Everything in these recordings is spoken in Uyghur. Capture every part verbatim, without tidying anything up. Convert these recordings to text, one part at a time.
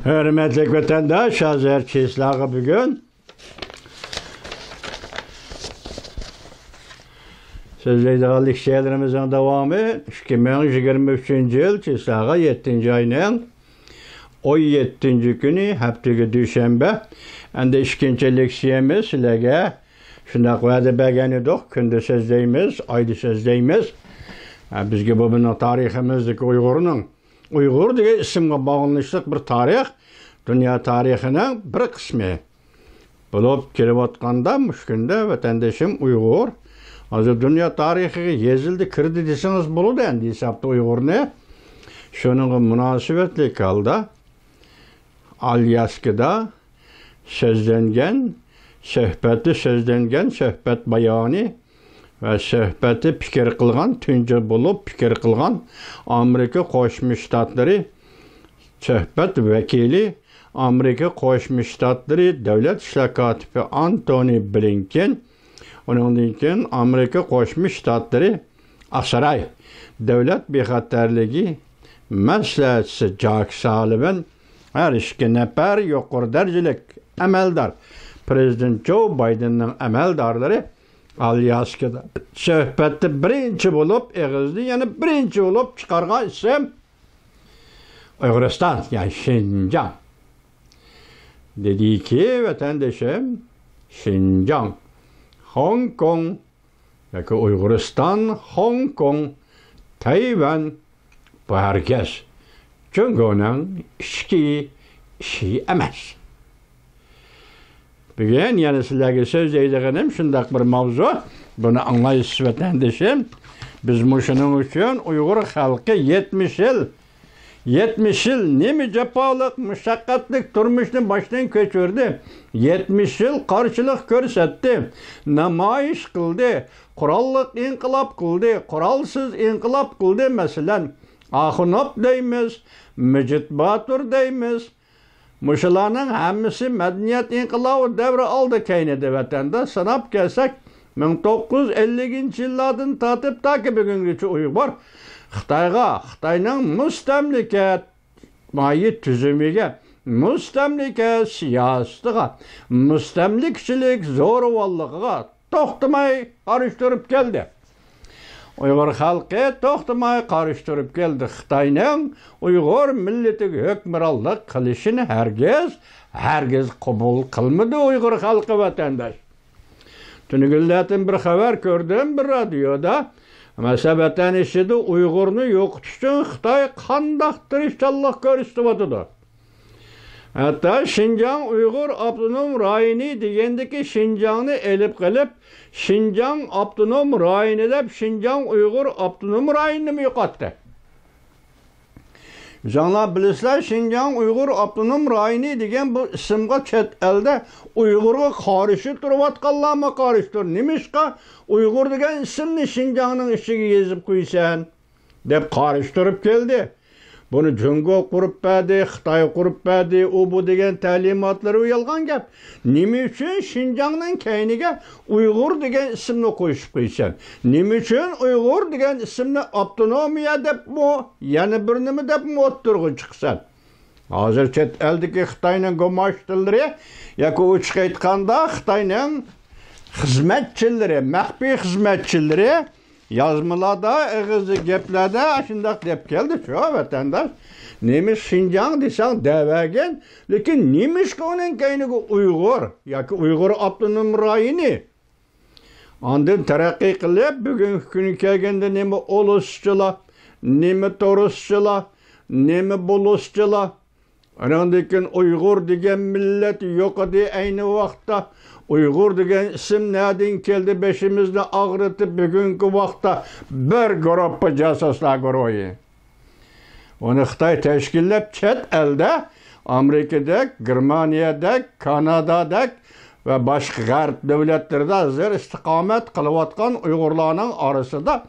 ھۆرمەتلىك ۋەتەنداش، ھازىر چىسلاغا بۈگۈن سۆزلەيدىغان لېكسىيەلىرىمىزنىڭ داۋامى. ئىككى مىڭ يىگىرمە ئۈچىنچى يىل چىسلاغا يەتتىنچى ئاينىڭ ئون يەتتىنچى كۈنى، ھەپتىگە دۈشەنبە. ئەمدى ئىككىنچى لېكسىيەمىز سىلەرگە شۇنداق ۋەدە بەرگەن ئىدۇق، كۈندە سۆزلەيمىز، ئايدا سۆزلەيمىز. ھە، بىزگە بۇ بىزنىڭ تارىخىمىزدىكى ئۇيغۇرنىڭ، ئۇيغۇر دېگەن ئىسىمغا باغلىنىشلىق بىر تارىخ، دۇنيا تارىخىنىڭ بىر قىسمى بولۇپ كېلىۋاتقاندا، مۇشۇ كۈندە ۋەتەندىشىم ئۇيغۇر ھازىر دۇنيا تارىخىغا يېزىلدى، كىردى دېسىڭىز بولىدۇ ئەمدى ھېسابتا ئۇيغۇرنى. شۇنىڭغا مۇناسىۋەتلىك ھالدا ئالياسكىدا سۆزلەنگەن، سۆھبەتتە سۆزلەنگەن سۆھبەت بايانى ۋە سۆھبەتتە پىكىر قىلغان، تۇنجى بولۇپ پىكىر قىلغان ئامېرىكا قوشما شتاتلىرى سۆھبەت ۋەكىلى، ئامېرىكا قوشما شتاتلىرى دۆلەت ئىشلار كاتىپى ئانتونى بلىنكېن، ئۇنىڭدىن كېيىن ئامېرىكا قوشما شتاتلىرى ئاقساراي دۆلەت بىخەتەرلىكى مەسلىھەتچىسى جاك سالىۋان، ھەر ئىككى نەپەر يۇقىرى دەرىجىلىك ئەمەلدار، پىرېزىدېنت جو بايدېننىڭ ئەمەلدارلىرى ئالياسكىدا سۆھبەتتە بىرىنچى بولۇپ ئېغىزدىن يەنە بىرىنچى بولۇپ چىقارغان ئىسىم ئۇيغۇرىستان، يەنى شىنجاڭ. دېدىكى، ۋەتەندىشىم، شىنجاڭ، خوڭكوڭ ياكى ئۇيغۇرىستان، خوڭكوڭ، تەيۋەن، بۇ ھەرگىز جۇڭگونىڭ ئىچكى ئىشى ئەمەس. بۈگۈن يەنە سىلەرگە سۆزلەيدىغىنىم شۇنداق بىر ماۋزۇ. بۇنى ئاڭلايسىز، ۋەتەندىشىم. بىز مۇشۇنىڭ ئۈچۈن ئۇيغۇر خەلقى يەتمىش يىل، يەتمىش يىل نېمە جاپالىق، مۇشەققەتلىك تۇرمۇشنى باشتىن كەچۈردى. يەتمىش يىل قارشىلىق كۆرسەتتى، نامايىش قىلدى، قوراللىق ئىنقىلاب قىلدى، قورالسىز ئىنقىلاب قىلدى. مەسىلەن، ئاخۇنوف دەيمىز، مىجىت باتۇر دەيمىز. مۇشۇلارنىڭ ھەممىسى مەدەنىيەت ئىنقىلابى دەۋرى ئالدى كەينىدە ۋەتەندە ساناپ كەلسەك، مىڭ توققۇز يۈز ئەللىكىنچى يىللاردىن تارتىپ تاكى بۈگۈنگىچە ئۇيغۇر خىتايغا، خىتاينىڭ مۇستەملىكە مايى تۈزۈمىگە، مۇستەملىكە سىياسىتىغا، مۇستەملىكىچىلىك زورىۋاللىقىغا توختىماي قارشى تۇرۇپ كەلدى. ئۇيغۇر خەلقى توختىماي قارشى تۇرۇپ كەلدى. خىتاينىڭ ئۇيغۇر مىللىتىگە ھۆكۈمرانلىق قىلىشىنى ھەرگىز، ھەرگىز قوبۇل قىلمىدى ئۇيغۇر خەلقى، ۋەتەنداش. تۈنۈگۈنلەردىن بىر خەۋەر كۆردۈم بىر رادىيودا. مەسىلەن، ۋەتەن ئىچىدە ئۇيغۇرنى يوقىتىش ئۈچۈن خىتاي قانداق تىرىشچانلىق كۆرسىتىۋاتىدۇ. ھەتتا شىنجاڭ ئۇيغۇر ئاپتونوم رايونى دېگەندىكى شىنجاڭنى ئېلىپ قېلىپ، شىنجاڭ ئاپتونوم رايونى دەپ، شىنجاڭ ئۇيغۇر ئاپتونوم رايونىنىمۇ يوقاتتى. ئۆزۈڭلار بىلىسىلەر، شىنجاڭ ئۇيغۇر ئاپتونوم رايونى دېگەن بۇ ئىسىمغا چەت ئەلدە ئۇيغۇرغا قارشى تۇرۇۋاتقانلارمۇ قارشى تۇر. نېمىشقا ئۇيغۇر دېگەن ئىسىمنى شىنجاڭنىڭ ئىچىگە يېزىپ قويىسەن؟ دەپ قارشى تۇرۇپ كەلدى. بۇنى جۇڭگو قۇرۇپ بەردى، خىتاي قۇرۇپ بەردى، ئۇ بۇ دېگەن تەلىماتلىرى يالغان گەپ. نېمە ئۈچۈن شىنجاڭنىڭ كەينىگە ئۇيغۇر دېگەن ئىسىمنى قوشۇپ قويىسەن؟ نېمە ئۈچۈن ئۇيغۇر دېگەن ئىسىمنى ئاپتونومىيە دەپمۇ، يەنە بىر نېمە دەپمۇ ئوتتۇرىغا چىقىسەن؟ ھازىر چەت ئەلدىكى خىتاينىڭ گۇماشتىلىرى ياكى ئوچۇق ئېيتقاندا خىتاينىڭ خىزمەتچىلىرى، مەخپىي خىزمەتچىلىرى يازمىلاردا، ئېغىزدا، گەپلەردە ئاشۇنداق دەپ كەلدى شۇ ۋەتەنداش. نېمە شىنجاڭ دېسەڭ دەۋەرگىن، لېكىن نېمىشقا ئۇنىڭ كەينىگە ئۇيغۇر ياكى ئۇيغۇر ئاپتونوم رايونى؟ ئاندىن تەرەققىي قىلىپ، بۈگۈنكى كۈنگە كەلگەندە نېمە ئۇلۇسچىلار، نېمە تورۇسچىلار، نېمە بولۇسچىلار. ئاندىن كېيىن ئۇيغۇر دېگەن مىللەت يوق ئىدى ئەينى ۋاقىتتا. ئۇيغۇر دېگەن ئىسىم نەدىن كەلدى، بېشىمىزنى ئاغرىتىپ، بۈگۈنكى ۋاقىتتا بىر گۇرۇپپا جاسۇسلار گۇرۇھى. ئۇنى خىتاي تەشكىللەپ، چەت ئەلدە، ئامېرىكىدەك، گېرمانىيەدەك، كانادادەك ۋە باشقا غەرب دۆلەتلىرىدە ھازىر ئىستىقامەت قىلىۋاتقان ئۇيغۇرلارنىڭ ئارىسىدا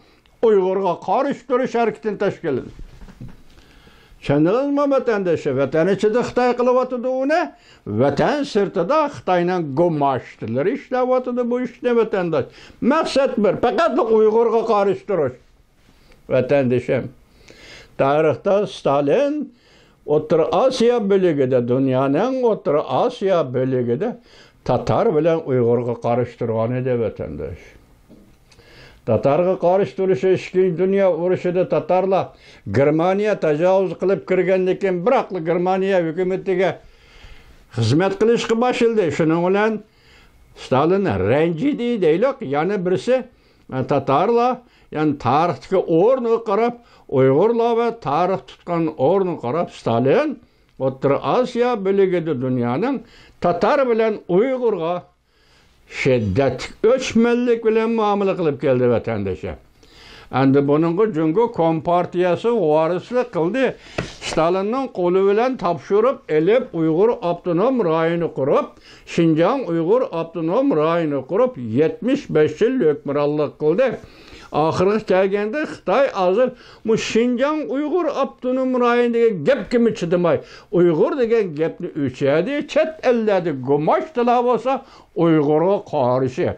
ئۇيغۇرغا قارشى تۇرۇش ھەرىكىتىنى تەشكىللىدى. چۈشەندىڭىزمۇ، ۋەتەندىشى؟ ۋەتەن ئىچىدە خىتاي قىلىۋاتىدۇ ئۇنى، ۋەتەن سىرتىدا خىتاينىڭ گۇماشتىلىرى ئىشلەۋاتىدۇ بۇ ئىشنى، ۋەتەنداش. مەقسەت بىر، پەقەتلا ئۇيغۇرغا قارشى تۇرۇش. ۋەتەندىشىم، تارىختا ستالىن ئوتتۇرا ئاسىيا بۆلىكىدە، دۇنيانىڭ ئوتتۇرا ئاسىيا بۆلىكىدە تاتار بىلەن ئۇيغۇرغا قارشى تۇرغان ئىدى، ۋەتەنداش. تاتارغا قارشى تۇرۇشى، ئىككىنچى دۇنيا ئۇرۇشىدا تاتارلار گېرمانىيە تاجاۋۇز قىلىپ كىرگەندىن كېيىن، بىراقلا گېرمانىيە ھۆكۈمىتىگە خىزمەت قىلىشقا باشلىدى. شۇنىڭ بىلەن ستالىن رەنجىدى دەيلۇق. يەنە بىرسى، تاتارلار، يەنى تارىختىكى ئورنىغا قاراپ، ئۇيغۇرلار ۋە تارىخ تۇتقان ئورنىغا قاراپ، ستالىن ئوتتۇرا ئاسىيا بۆلىكىدە دۇنيانىڭ تاتار بىلەن ئۇيغۇرغا شىددەتلىك، ئۆچمەنلىك بىلەن مۇئامىلە قىلىپ كەلدى، ۋەتەندىشى. ئەمدى بۇنىڭغا جۇڭگو كومپارتىيەسى ۋارىسلىق قىلدى. ستالىننىڭ قولى بىلەن تاپشۇرۇپ ئېلىپ، ئۇيغۇر ئاپتونوم رايونى قۇرۇپ، شىنجاڭ ئۇيغۇر ئاپتونوم رايونى قۇرۇپ، يەتمىش بەش يىل ھۆكۈمرانلىق قىلدى. ئاخىرىغا كەلگەندە، خىتاي ھازىر بۇ شىنجاڭ ئۇيغۇر ئاپتونوم رايونى دېگەن گەپكىمۇ چىدىماي، ئۇيغۇر دېگەن گەپنى ئۆچۈردى. چەت ئەللەردە گۇماشتىلار بولسا ئۇيغۇرغا قارشى،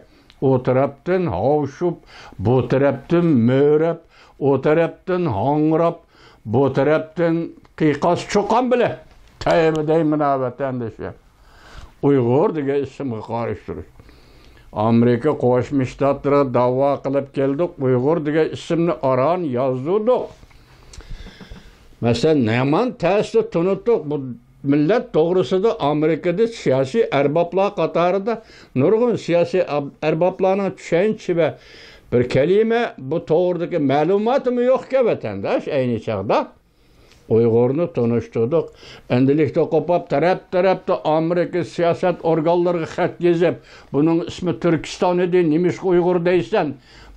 ئۇ تەرەپتىن ھاۋشۇپ، بۇ تەرەپتىن مۆرەپ، ئۇ تەرەپتىن ھاڭراپ، بۇ تەرەپتىن قىيقاس چۇقان بىلەن تەيمە دەيمىنا ۋەتەندىشى. ئۇيغۇر دېگەن ئىسىمغا قارشى تۇرۇش. ئامېرىكا قوشما شتاتلىرىغا داۋا قىلىپ كەلدۇق، ئۇيغۇر دېگەن ئىسىمنى ئاران يازدۇردۇق. مەسىلەن، نېمەن تەستە تونۇتتۇق. بۇ مىللەت توغرىسىدا ئامېرىكىدا سىياسىي ئەربابلار قاتارىدا نۇرغۇن سىياسىي ئەربابلارنىڭ چۈشەنچە ۋە بىر كەلىمە بۇ توغرىدىكى مەلۇماتىمۇ يوقكەن، ۋەتەنداش، ئەينى چاغدا. ئۇيغۇرنى تونۇشتۇردۇق. ئەمدىلىكتە قوپاپ، تەرەپ-تەرەپتە ئامېرىكا سىياسەت ئورگانلىرىغا خەت يېزىپ، «بۇنىڭ ئىسمى تۈركىستان ئىدى، نېمىشقا ئۇيغۇر دەيسەن؟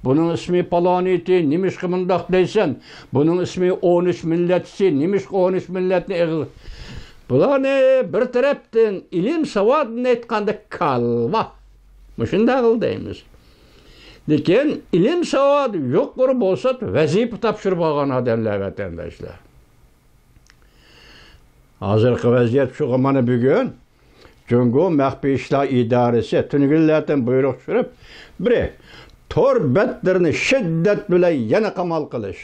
بۇنىڭ ئىسمى پالانى ئىدى، نېمىشقا مۇنداق دەيسەن؟ بۇنىڭ ئىسمى ئون ئۈچ مىللەت ئىدى، نېمىشقا ئون ئۈچ مىللەتنى ئېغىز؟» بۇلارنى بىر تەرەپتىن ئىلىم ساۋاتىنى ئېيتقاندا كالۋا. مۇشۇنداق دەيمىز. لېكىن ئىلىم ساۋاتى يۇقىرى بولسا، ۋەزىپە تاپشۇرۇپ ئالغان ئادەملەر، ۋەتەنداشلار. ھازىرقى ۋەزىيەت شۇغا مانا بۈگۈن جۇڭگو مەخپىي ئىشلار ئىدارىسى تۈنۈگۈنلەردىن بۇيرۇق چۈشۈرۈپ، بىرى، تور بەتلىرىنى شىددەت بىلەن يەنە قامال قىلىش.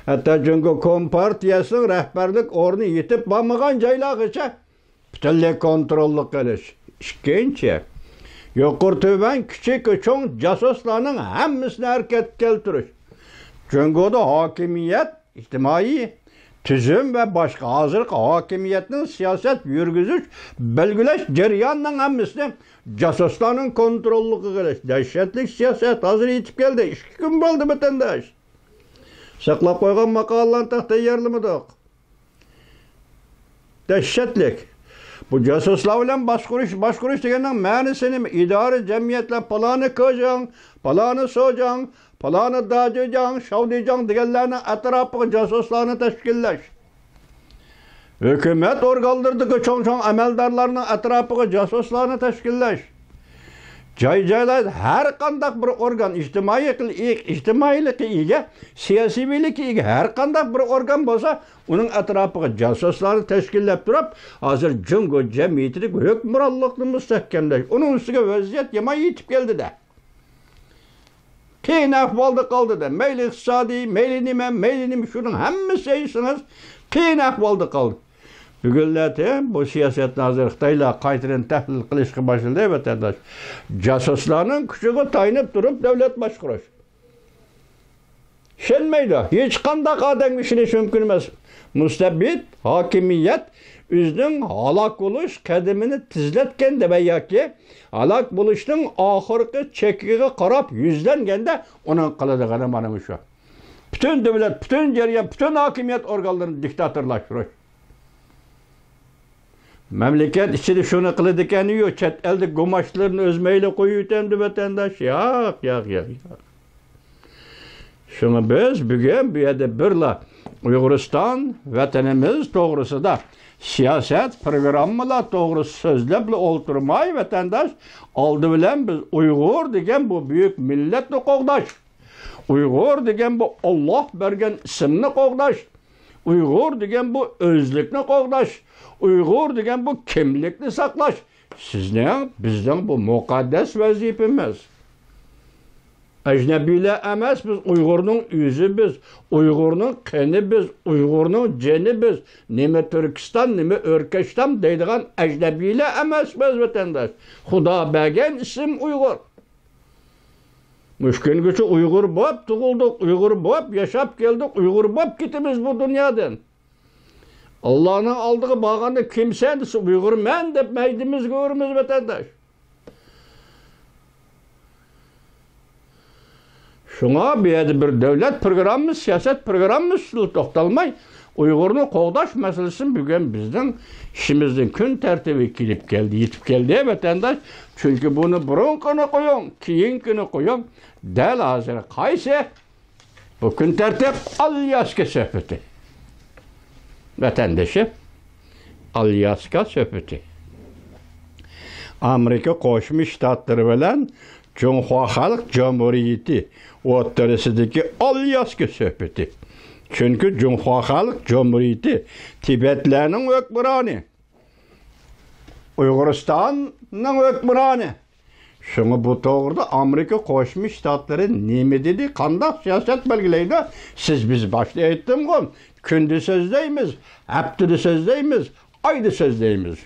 ھەتتا جۇڭگو كومپارتىيەسىنىڭ رەھبەرلىك ئورنى يېتىپ بارمىغان جايلارغىچە پۈتۈنلەي كونتروللۇق قىلىش. ئىككىنچى، يۇقىرى تۆۋەن، كىچىك چوڭ جاسۇسلارنىڭ ھەممىسىنى ھەرىكەتكە كەلتۈرۈش. جۇڭگودا ھاكىمىيەت، ئىجتىمائىي تۈزۈم ۋە باشقا ھازىرقى ھاكىمىيەتنىڭ سىياسەت يۈرگۈزۈش، بەلگىلەش جەريانىنىڭ ھەممىسىنى جاسۇسلارنىڭ كونتروللۇقىغا قىلىش. دەھشەتلىك سىياسەت ھازىر يېتىپ كەلدى. ئىككى كۈن بولدى، ۋەتەنداش. ساقلاپ قويغان ماقالىلەرنى تېخى تەييارلىمىدۇق. دەھشەتلىك. بۇ جاسۇسلار بىلەن باشقۇرۇش، باشقۇرۇش دېگەننىڭ مەنىسى نېمە؟ ئىدارە، جەمئىيەتلەر، پالانى كېجاڭ، پالانى سوجاڭ، پالانى داجىجاڭ، شاۋدىجاڭ دېگەنلەرنىڭ ئەتراپىغا جاسۇسلارنى تەشكىللەش. ھۆكۈمەت ئورگانلىرىدىكى چوڭ-چوڭ ئەمەلدارلارنىڭ ئەتراپىغا جاسۇسلارنى تەشكىللەش. جاي-جايلاردا ھەر قانداق بىر ئورگان، ئىجتىمائىي قىل-، ئىجتىمائىيلىققا ئىگە، سىياسىيلىككە ئىگە ھەر قانداق بىر ئورگان بولسا، ئۇنىڭ ئەتراپىغا جاسۇسلارنى تەشكىللەپ تۇرۇپ، ھازىر جۇڭگو جەمئىيىتىدىكى ھۆكۈمرانلىقنى مۇستەھكەملەش. ئۇنىڭ ئۈستىگە ۋەزىيەت يامان يېتىپ كەلدى-دە. قىيىن ئەھۋالدا قالدى-دە. مەيلى ئىقتىسادىي، مەيلى نېمە، مەيلى نېمە، شۇنىڭ ھەممىسى دەيسىڭىز، قىيىن ئەھۋالدا قالدى. بۈگۈنلەردە بۇ سىياسەتنى ھازىر خىتايلار قايتىدىن تەھلىل قىلىشقا باشلىدى، ۋەتەنداش. جاسۇسلارنىڭ كۈچىگە تايىنىپ تۇرۇپ دۆلەت باشقۇرۇش. ئىشەنمەيدۇ. ھېچقانداق ئادەمگە ئىشىنىش مۇمكىن ئەمەس. مۇستەبىت ھاكىمىيەت ئۆزىنىڭ ھالاك بولۇش قەدىمىنى تېزلەتكەندە ۋە ياكى ھالاك بولۇشنىڭ ئاخىرقى چېكىگە قاراپ يۈزلەنگەندە، ئۇنىڭ قىلىدىغىنى مانا مۇشۇ. پۈتۈن دۆلەت، پۈتۈن جەريان، پۈتۈن ھاكىمىيەت ئورگانلىرىنى دىكتاتورلاشتۇرۇش. مەملىكەت ئىچىدە شۇنى قىلىدىكەنمۇ، چەت ئەلدە گۇماشتىلىرىنى ئۆز مەيلى قويۇۋېتەمدۇ ۋەتەنداش؟ ياق، ياق، ياق، ياق. شۇڭا بىز بۈگۈن بۇ يەردە بىرلا ئۇيغۇرىستان ۋەتىنىمىز توغرىسىدا سىياسەت، پىروگراممىلار توغرىسىدا سۆزلەپلا ئولتۇرماي، ۋەتەنداش، ئالدى بىلەن بىز ئۇيغۇر دېگەن بۇ بۈيۈك مىللەتنى قوغداش، ئۇيغۇر دېگەن بۇ ئاللاھ بەرگەن ئىسىمنى قوغداش، ئۇيغۇر دېگەن بۇ ئۆزلۈكنى قوغداش، ئۇيغۇر دېگەن بۇ كىملىكنى ساقلاش سىزنىڭ، بىزنىڭ بۇ مۇقەددەس ۋەزىپىمىز. ئەجنەبىيلەر ئەمەس، بىز ئۇيغۇرنىڭ ئۆزى بىز، ئۇيغۇرنىڭ قېنى بىز، ئۇيغۇرنىڭ جېنى بىز. نېمە تۈركىستان، نېمە ئۆركەشتام دەيدىغان ئەجنەبىيلەر ئەمەس بىز، ۋەتەنداش. خۇدا بەرگەن ئىسىم ئۇيغۇر. مۇشۇ كۈنگىچە ئۇيغۇر بولۇپ تۇغۇلدۇق، ئۇيغۇر بولۇپ ياشاپ كەلدۇق، ئۇيغۇر بولۇپ كېتىمىز بۇ دۇنيادىن. ئاللانىڭ ئالدىغا بارغاندا، «كىمسەن؟» دېسە، «ئۇيغۇرمەن» دەپ مەيدىمىزگە ئۇرىمىز، ۋەتەنداش. شۇڭا بۇ يەردە بىر دۆلەت پروگراممىسى، سىياسەت پروگراممىسى ئۈستىدە توختالماي، ئۇيغۇرنى قوغداش مەسىلىسىمۇ بۈگۈن بىزنىڭ ئىشىمىزنىڭ كۈن تەرتىپىگە كېلىپ كەلدى، يېتىپ كەلدى، ۋەتەنداش. چۈنكى بۇنى بۇرۇنقىنى قويۇڭ، كېيىنكىنى قويۇڭ، دەل ھازىر قايسى بۇ كۈن تەرتىپ؟ ئالياسكا سۆھبىتى. ۋەتەندىشىم، ئالياسكا سۆھبىتى. ئامېرىكا قوشما شتاتلىرى بىلەن جۇڭخۇا خەلق جۇمھۇرىيىتى ئوتتۇرىسىدىكى ئالياسكا سۆھبىتى. چۈنكى جۇڭخۇا خەلق جۇمھۇرىيىتى تىبەتلەرنىڭ ھۆكمرانى، ئۇيغۇرىستاننىڭ ھۆكمرانى. شۇڭا بۇ توغرىدا ئامېرىكا قوشما شتاتلىرى نېمە دېدى، قانداق سىياسەت بەلگىلەيدۇ؟ سىز، بىز باشتا ئېيتتىمغۇ، كۈندە سۆزلەيمىز، ھەپتىدە سۆزلەيمىز، ئايدا سۆزلەيمىز.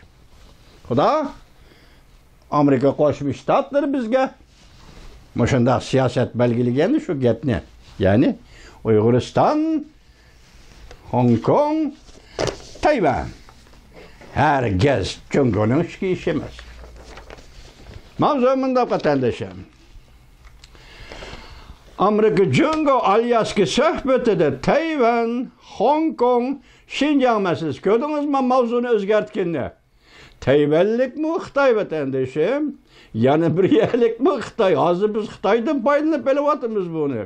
خۇدا، ئامېرىكا قوشما شتاتلىرى بىزگە مۇشۇنداق سىياسەت بەلگىلىگەندە شۇ گەپنى، يەنى ئۇيغۇرىستان، خوڭكوڭ، تەيۋەن. ھەرگىز جۇڭگونىڭ ئىچكى ئىشى ئەمەس. ماۋزۇ مۇنداق، ۋەتەندىشىم. ئامېرىكا جۇڭگو ئالياسكا سۆھبىتىدە تەيۋەن، خوڭكوڭ، شىنجاڭ مەسىلىسى. كۆردىڭىزمۇ ماۋزۇنى ئۆزگەرتكىنىنى؟ تەيۋەنلىكمۇ خىتاي، ۋەتەندىشىم، يەنە بىر يەرلىكمۇ خىتاي. ھازىر بىز خىتايدىن پايدىلىنىپ ئېلىۋاتىمىز بۇنى.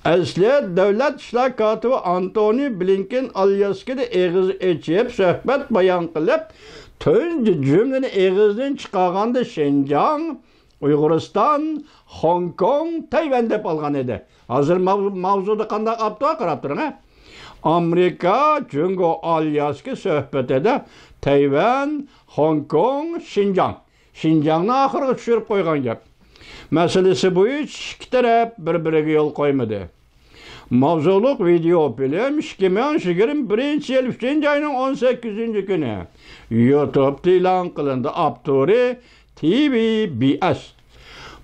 ئەسلى دۆلەت ئىشلار كاتىپى ئانتونى بلىنكېن ئالياسكىدا ئېغىز ئېچىپ سۆھبەت بايان قىلىپ، تۇنجى جۈملىنى ئېغىزدىن چىقارغاندا شىنجاڭ، ئۇيغۇرىستان، خوڭكوڭ، تەيۋەن دەپ ئالغان ئىدى. ھازىر ماۋ-، ماۋزۇدا قانداق ئاپتۇ، قاراپ تۇرۇڭ، ھە؟ ئامېرىكا، جۇڭگو، ئالياسكا سۆھبىتىدە تەيۋەن، خوڭكوڭ، شىنجاڭ. شىنجاڭنى ئاخىرغا چۈشۈرۈپ قويغان گەپ. مەسىلىسى بويىچە ئىككى تەرەپ بىر-بىرىگە يول قويمىدى. ماۋزۇلۇق ۋىدېئو فىلىم ئىككى مىڭ يىگىرمە بىرىنچى يىل ئۈچىنچى ئاينىڭ ئون سەككىزىنچى كۈنى يۇتۇبتا ئېلان قىلىندى. ئاپتورى تى ۋى بى ئەس.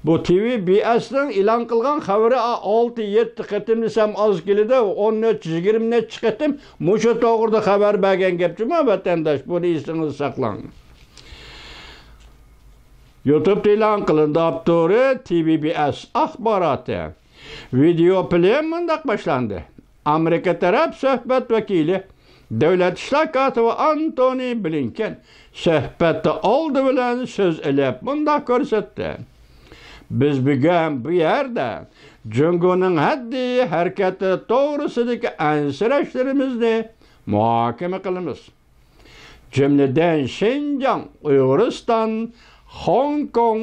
بۇ تى ۋى بى ئەسنىڭ ئېلان قىلغان خەۋىرى ئالتە، يەتتە قېتىم دېسەم ئاز كېلىدۇ، ئون نەچچە، يىگىرمە نەچچە قېتىم مۇشۇ توغرىدا خەۋەر بەرگەن گەپ جۇمۇ، ۋەتەنداش، بۇنى ئېسىڭىزدە ساقلاڭ. يۇتۇبتا ئېلان قىلىندى. ئاپتورى تى ۋى بى ئەس ئاخباراتى. ۋىدېئو فىلىم مۇنداق باشلاندى. ئامېرىكا تەرەپ سۆھبەت ۋەكىلى، دۆلەت ئىشلار كاتىپى ئانتونى بلىنكېن سۆھبەتتە ئالدى بىلەن سۆز ئېلىپ مۇنداق كۆرسەتتى: «بىز بۈگۈن بۇ يەردە جۇڭگونىڭ ھەددىي ھەرىكەتلىرى توغرىسىدىكى ئەنسىرەشلىرىمىزنى مۇھاكىمە قىلىمىز. جۈملىدىن شىنجاڭ، ئۇيغۇرىستان، خوڭكوڭ،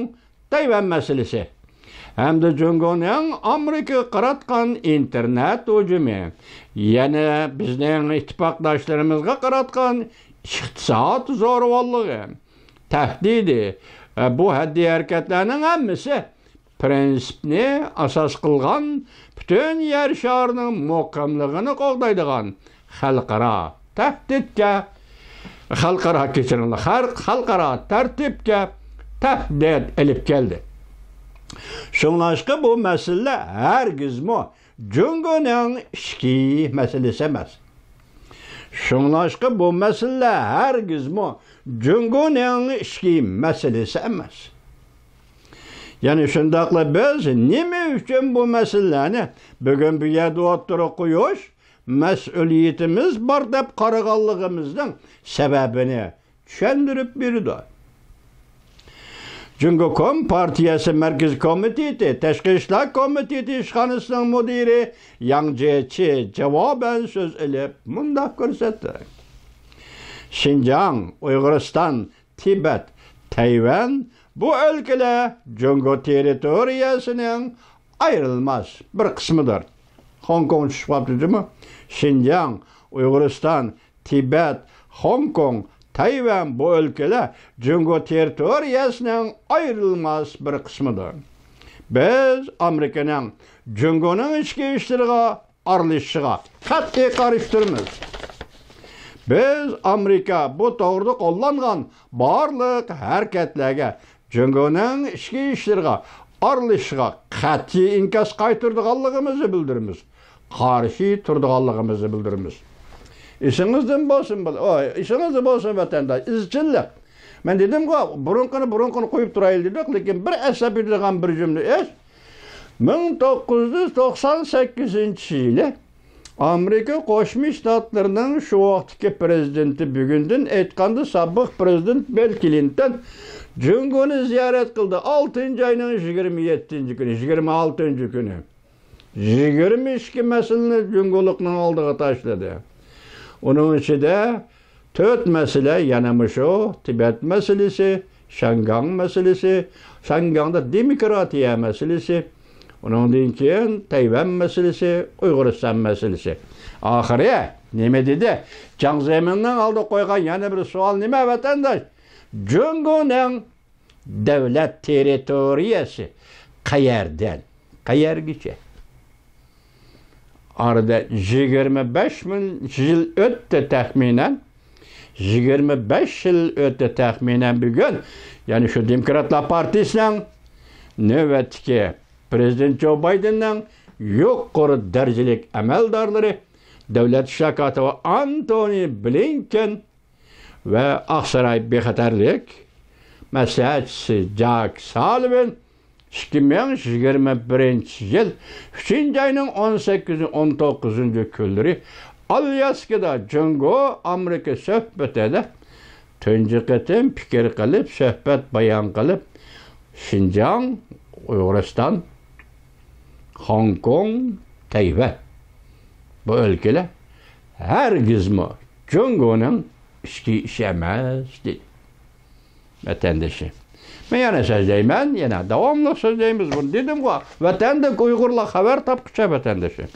تەيۋەن مەسىلىسى ھەمدە جۇڭگونىڭ ئامېرىكىغا قاراتقان ئىنتېرنېت ھۇجۇمى، يەنە بىزنىڭ ئىتتىپاقداشلىرىمىزغا قاراتقان ئىقتىساد زورىۋاللىقى، تەھدىتى، بۇ ھەددىي ھەرىكەتلەرنىڭ ھەممىسى پىرىنسىپنى ئاساس قىلغان، پۈتۈن يەر شارىنىڭ مۇقىملىقىنى قوغدايدىغان خەلقئارا تەھدىتكە، خەلقئارا، كەچۈرۈڭلار، خەل-، خەلقئارا تەرتىپكە تەھدىت ئېلىپ كەلدى. شۇڭلاشقا بۇ مەسىلىلەر ھەرگىزمۇ جۇڭگونىڭ ئىچكى مەسىلىسى ئەمەس. شۇڭلاشقا بۇ مەسىلىلەر ھەرگىزمۇ جۇڭگونىڭ ئىچكى مەسىلىسى ئەمەس.» يەنى شۇنداقلا بىز نېمە ئۈچۈن بۇ مەسىلىلەرنى بۈگۈن بۇ يەردە ئوتتۇرىغا قويۇش مەسئۇلىيىتىمىز بار دەپ قارىغانلىقىمىزنىڭ سەۋەبىنى چۈشەندۈرۈپ بېرىدۇ. جۇڭگو كومپارتىيەسى مەركىزىي كومىتېتى تەشقى ئىشلار كومىتېتى ئىشخانىسىنىڭ مۇدىرى ياڭ جيېچى جاۋابەن سۆز ئېلىپ مۇنداق كۆرسەتتى: «شىنجاڭ، ئۇيغۇرىستان، تىبەت، تەيۋەن، بۇ ئۆلكىلەر جۇڭگو تېررىتورىيەسىنىڭ ئايرىلماس بىر قىسمىدۇر.» خوڭكوڭ چۈشۈپ قاپتۇ جۇمۇ. شىنجاڭ، ئۇيغۇرىستان، تىبەت، خوڭكوڭ، تەيۋەن، بۇ ئۆلكىلەر جۇڭگو تېررىتورىيەسىنىڭ ئايرىلماس بىر قىسمىدۇر. بىز ئامېرىكىنىڭ جۇڭگونىڭ ئىچكى ئىشلىرىغا ئارىلىشىشىغا قەتئىي قارشى تۇرىمىز. بىز ئامېرىكا بۇ توغرىدا قوللانغان بارلىق ھەرىكەتلەرگە، جۇڭگونىڭ ئىچكى ئىشلىرىغا ئارىلىشىشىغا قەتئىي ئىنكاس قايتۇرىدىغانلىقىمىزنى بىلدۈرىمىز. قارشى تۇرىدىغانلىقىمىزنى بىلدۈرىمىز. ئېسىڭىزدىن بولسۇن، بۇ-، ئوي، ئېسىڭىزدە بولسۇن، ۋەتەنداش، ئىزچىللىق. مەن دېدىمغۇ، بۇرۇنقىنى بۇرۇنقىنى قويۇپ تۇرايلى دېدۇق، لېكىن بىر ئەسلەپ ئۆتىدىغان بىر جۈملە ئىش. مىڭ توققۇز يۈز توقسان سەككىزىنچى يىلى ئامېرىكا قوشما شتاتلىرىنىڭ شۇ ۋاقىتتىكى پىرېزىدېنتى، بۈگۈندىن ئېيتقاندا سابىق پىرېزىدېنت بىل كلىنتون جۇڭگونى زىيارەت قىلدى. ئالتىنچى ئاينىڭ يىگىرمە يەتتىنچى كۈنى، يىگىرمە ئالتىنچى كۈنى. يىگىرمە ئىككى مەسىلىنى جۇڭگولۇقنىڭ ئالدىغا تاشلىدى. ئۇنىڭ ئىچىدە تۆت مەسىلە، يەنە مۇشۇ تىبەت مەسىلىسى، شياڭگاڭ مەسىلىسى، شياڭگاڭدا دېموكراتىيە مەسىلىسى، ئۇنىڭدىن كېيىن تەيۋەن مەسىلىسى، ئۇيغۇرىستان مەسىلىسى. ئاخىرى نېمە دېدى؟ جاڭ زېمىننىڭ ئالدىغا قويغان يەنە بىر سوئال نېمە، ۋەتەنداش؟ جۇڭگونىڭ دۆلەت تېررىتورىيەسى قەيەردىن قەيەرگىچە؟ ئارىدا يىگىرمە بەش مىڭ يىل ئۆتتى تەخمىنەن. يىگىرمە بەش يىل ئۆتتى تەخمىنەن بۈگۈن. يەنى شۇ دېموكراتلار پارتىيىسىنىڭ نۆۋەتتىكى پىرېزىدېنت جو بايدېننىڭ يۇقىرى دەرىجىلىك ئەمەلدارلىرى، دۆلەت ئىشلار كاتىپى ئانتونى بلىنكېن ۋە ئاقساراي بىخەتەرلىك مەسلىھەتچىسى جاك سالىۋېن ئىككى مىڭ يىگىرمە بىرىنچى يىل ئۈچىنچى ئاينىڭ ئون سەككىزى، ئون توققۇزىنچى كۈنلىرى ئالياسكىدا جۇڭگو ئامېرىكا سۆھبىتىدە تۇنجى قېتىم پىكىر قىلىپ، سۆھبەت بايان قىلىپ، شىنجاڭ، ئۇيغۇرىستان، خوڭكوڭ، تەيۋەن، بۇ ئۆلكىلەر ھەرگىزمۇ جۇڭگونىڭ ئىچكى ئىشى ئەمەس، دېدى. ۋەتەندىشى. مەن يەنە سۆزلەيمەن، يەنە داۋاملىق سۆزلەيمىز. بۇنى دېدىمغۇ، ۋەتەندىكى ئۇيغۇرلار خەۋەر تاپقۇچە، ۋەتەندىشى.